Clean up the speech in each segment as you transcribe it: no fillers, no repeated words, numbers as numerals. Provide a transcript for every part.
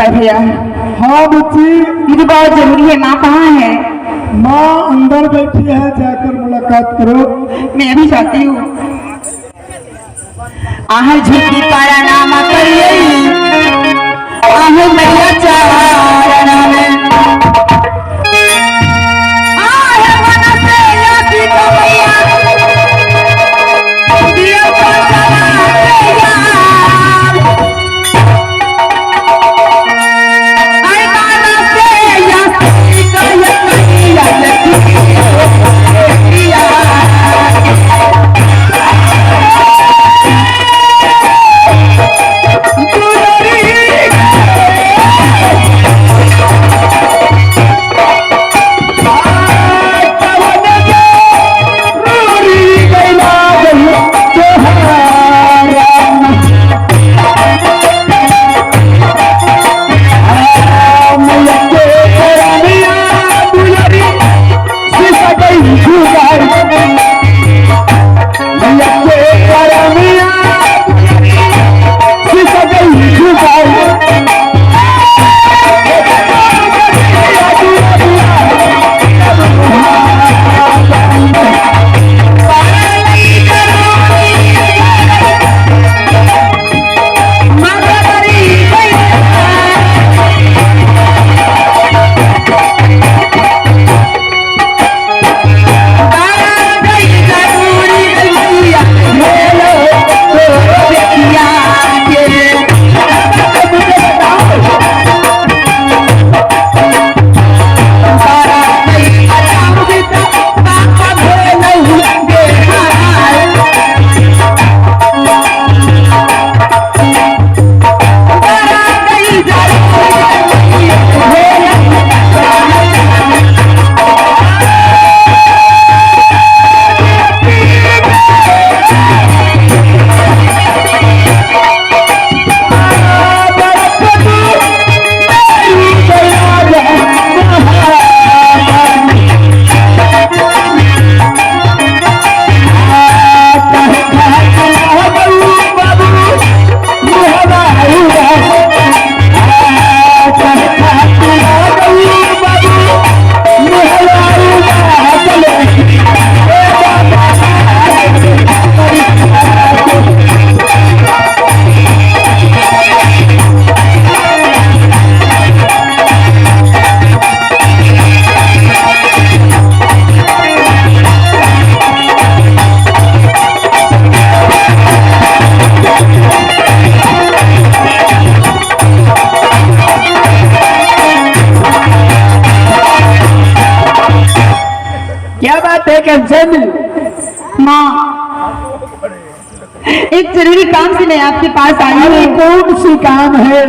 सिपाही भैया। हाँ बुच्ची। मुझे बहुत जरूरी है, माँ कहाँ है? माँ अंदर बैठी है, जाकर मुलाकात करो। मैं अभी जाती हूँ। आह झुकी पारा नाम करिए, आह मैया चारण में। आह मन से यासी तो मैया, दिया को चला के यार। आए माना से यासी तो मैया, मैया। क्या बात है कंचन? माँ, एक जरूरी काम से मैं आपके पास आई अरे हूँ। कौन सी काम है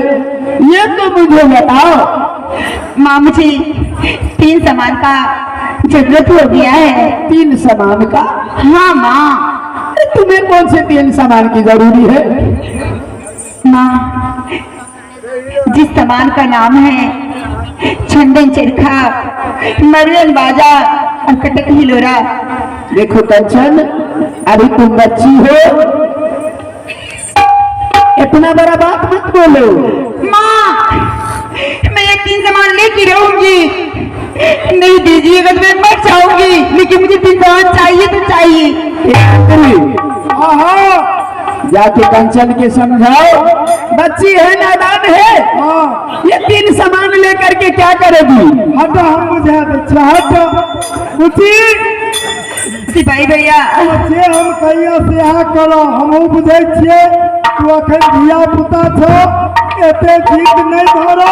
ये तो मुझे बताओ। माँ, मुझे 3 सामान का जरूरत हो गया है। 3 सामान का? हाँ माँ। तुम्हें कौन से 3 सामान की जरूरी है? माँ, जिस सामान का नाम है चंदन चरखा, मरन बाजा और कटक हिलोरा। देखो कंचन, अभी तुम बच्ची हो, इतना बड़ा बात मत बोलो। माँ, मैं ये 3 सामान लेके रहूंगी। नहीं दीजिएगा तो मैं मर जाऊंगी, लेकिन मुझे 3 सामान चाहिए तो चाहिए। जाके कंचन के समझाओ, बच्ची है नादान है। हाँ। ये 3 सामान लेकर के क्या करेगी? हट, हम बुझा दै छियै, हट बुच्ची। सिपाही भैया, जे हम कहियो से करो, हमहूँ बुझै छियै तू अखन धिया पुता छौ, एते जिद नहीं धरो,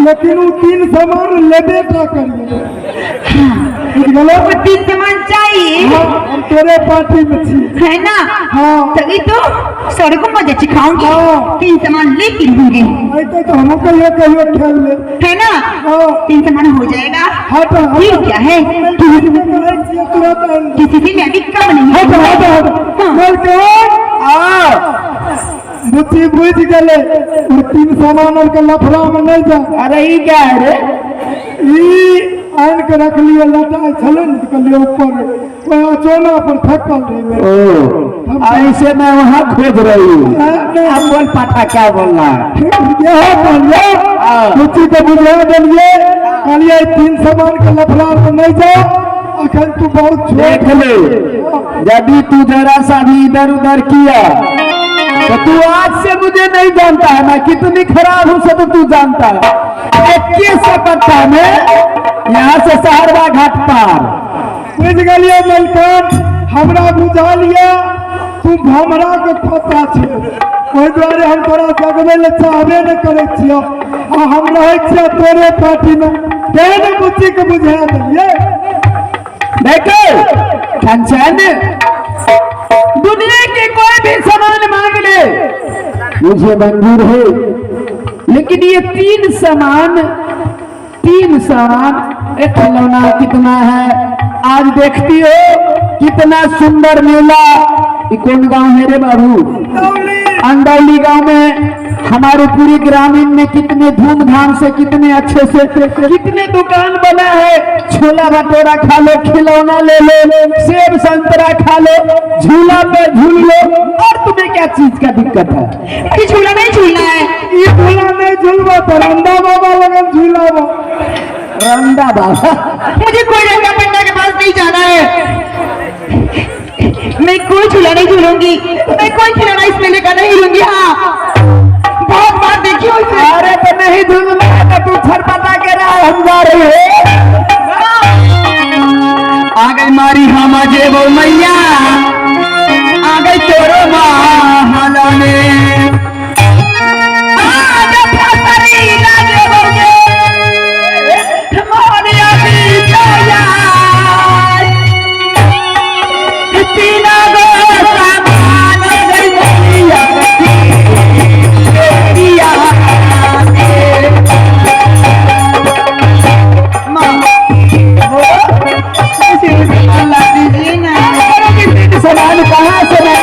लेकिन उ 3 सामान लेबे टा करियो। बुझ गेलो? वो 3 सामान चाहिए। हाँ, हम तोरे पार्टी में छी। है ना? हाँ। तभी तो सड़कों पर सिखाऊंगी। हाँ। 3 सामान लेके रहूंगी। ऐते तो हमहूँ कहियो कहियो खेल ले। है ना? हाँ। 3 सामान हो जाएगा। हट, हट। ये क्या है? तुरंत आन। किसी से मैं भी कम नहीं। हट, हट, हट। हाँ। बोल के आ बुच्ची बुझ गेलै, उ 3 सामान के लफड़ा में नहीं जा। अरे ये क्या है रे? ई आन के रखलिए, लटाइ छलै ने, कहलिए ऊपर ओहि अचौना पर थकल रहे। ओ। ऐसे मैं वहाँ खोज रही हूँ। अब बोल पाठा क्या बोलना है? इएह कहलियै, बुच्ची के बुझा देलियै, कहलियै 3 सामान के लफड़ा में नहीं जाओ, अखन तू बहुत छोट। देख ले, यदि तू जरा सा भी इधर उधर किया तो तू आज से मुझे नहीं जानता है, मैं कितनी खराब हूँ से तो तू जानता है। 21 पत्ता में यहाँ से सहरवा घाट पार। बुझ गेलियै मलकान, हमरा बुझा लिया तू भमरा के खोता छे, ओहि दुआरे हम तोरा जगबै लए चाहबे नहि करै छियौ, आ हम रहै छियौ तोरे पार्टी में, तें ने बुच्ची के बुझा देलियै। देखो कंचन, दुनिया के कोई भी सामान मांग ले मुझे मंजूर है, लेकिन ये 3 सामान, 3 सामान, एक खिलौना कितना है आज देखती हो कितना सुंदर मेला। ये कौन गांव है रे बाबू? अंदौली गांव में हमारे पूरे ग्रामीण में कितने धूमधाम से, कितने अच्छे से, कितने दुकान बना है। छोला भटूरा खा लो, खिलौना ले लो, सेब संतरा खा लो, झूला पे झूल लो, और तुम्हें क्या चीज का दिक्कत है? मुझे झूला नहीं झूलना है। ये झूला नहीं झूलबो तो रंदा बाबा लगन झूलाबो। रंदा बाबा? मुझे कोई रंदा पंडा के पास नहीं जाना है, मैं कोई झूला नहीं झूलूंगी, मैं कोई खिलौना इस मेले का नहीं लूंगी। हाँ बहुत बार देखी हूँ इसे। अरे तो नहीं झूलना तो तू छरपटा के रहा, हम जा रहे हैं। आ गई मारी हम जेबो मैया, आ गई तोरो माला में, सामान कहाँ से मैं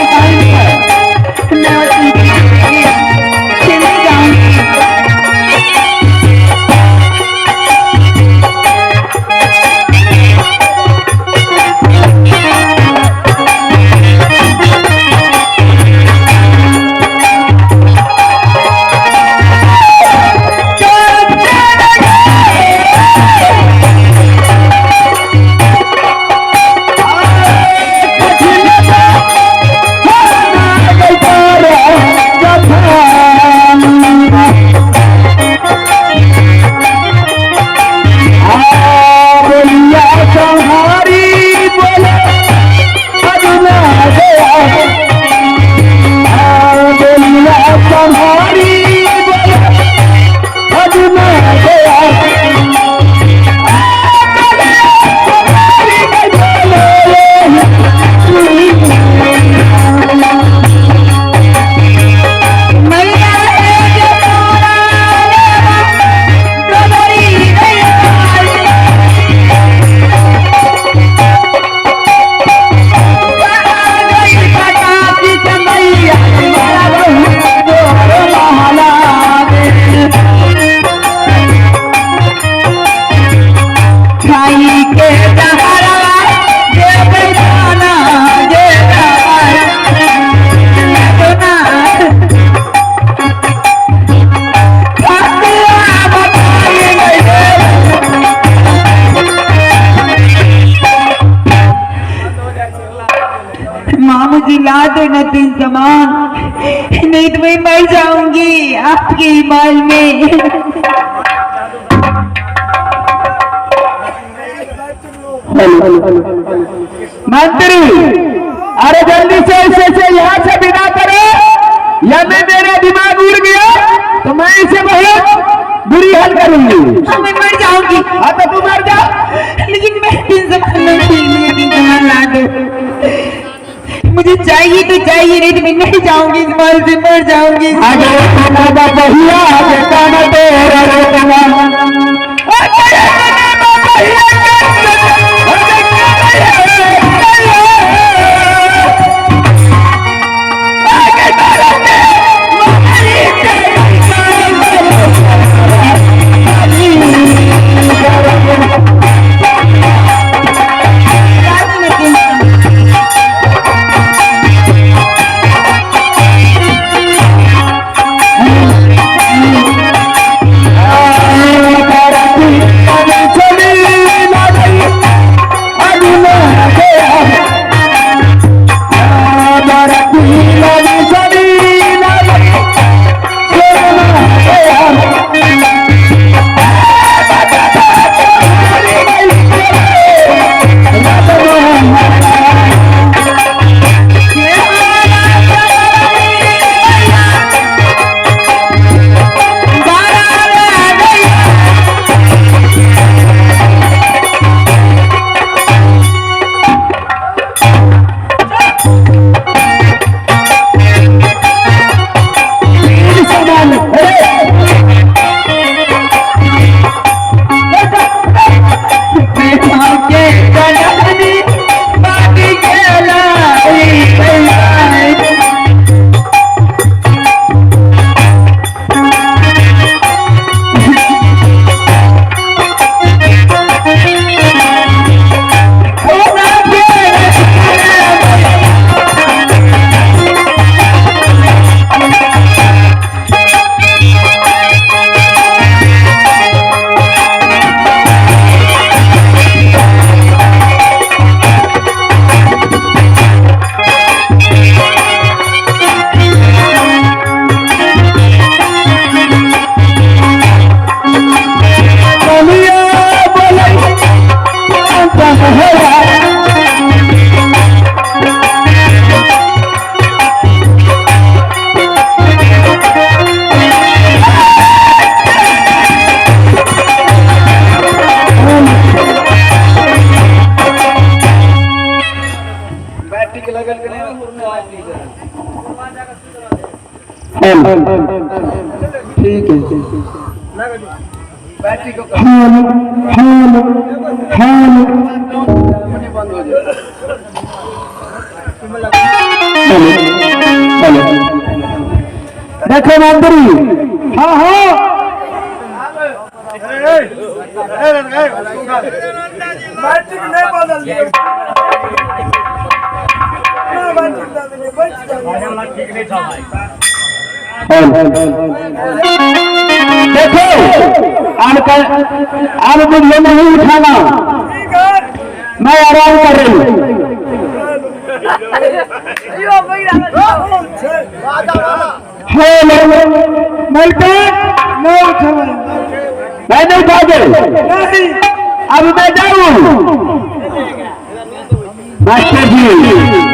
ला दो ना 3 सामान, नहीं तो मैं मर जाऊंगी आपके ईमान में। मंत्री, अरे जल्दी से इसे से यहाँ से विदा करो, या मैं मेरा दिमाग उड़ गया तो मैं इसे बहुत बुरी हाल करूंगी। हाँ, मैं मर जाऊंगी। हाँ तो तू मर जा, लेकिन मैं 3 सामान नहीं, मुझे 3 सामान ला दो, मुझे चाहिए तो चाहिए, नहीं तो मैं नहीं जाऊंगी इस माल से, मर जाऊंगी। ठीक है। Hello hello hello. Hello hello. देखो मंत्री। हाँ हाँ। देखो अब मुझे नहीं उठाना, मैं आराम कर रही हूँ। हेलो मलकान नहीं उठबै। मैं नहीं उठा दे। नहीं। अब मैं जाऊं मास्टर जी।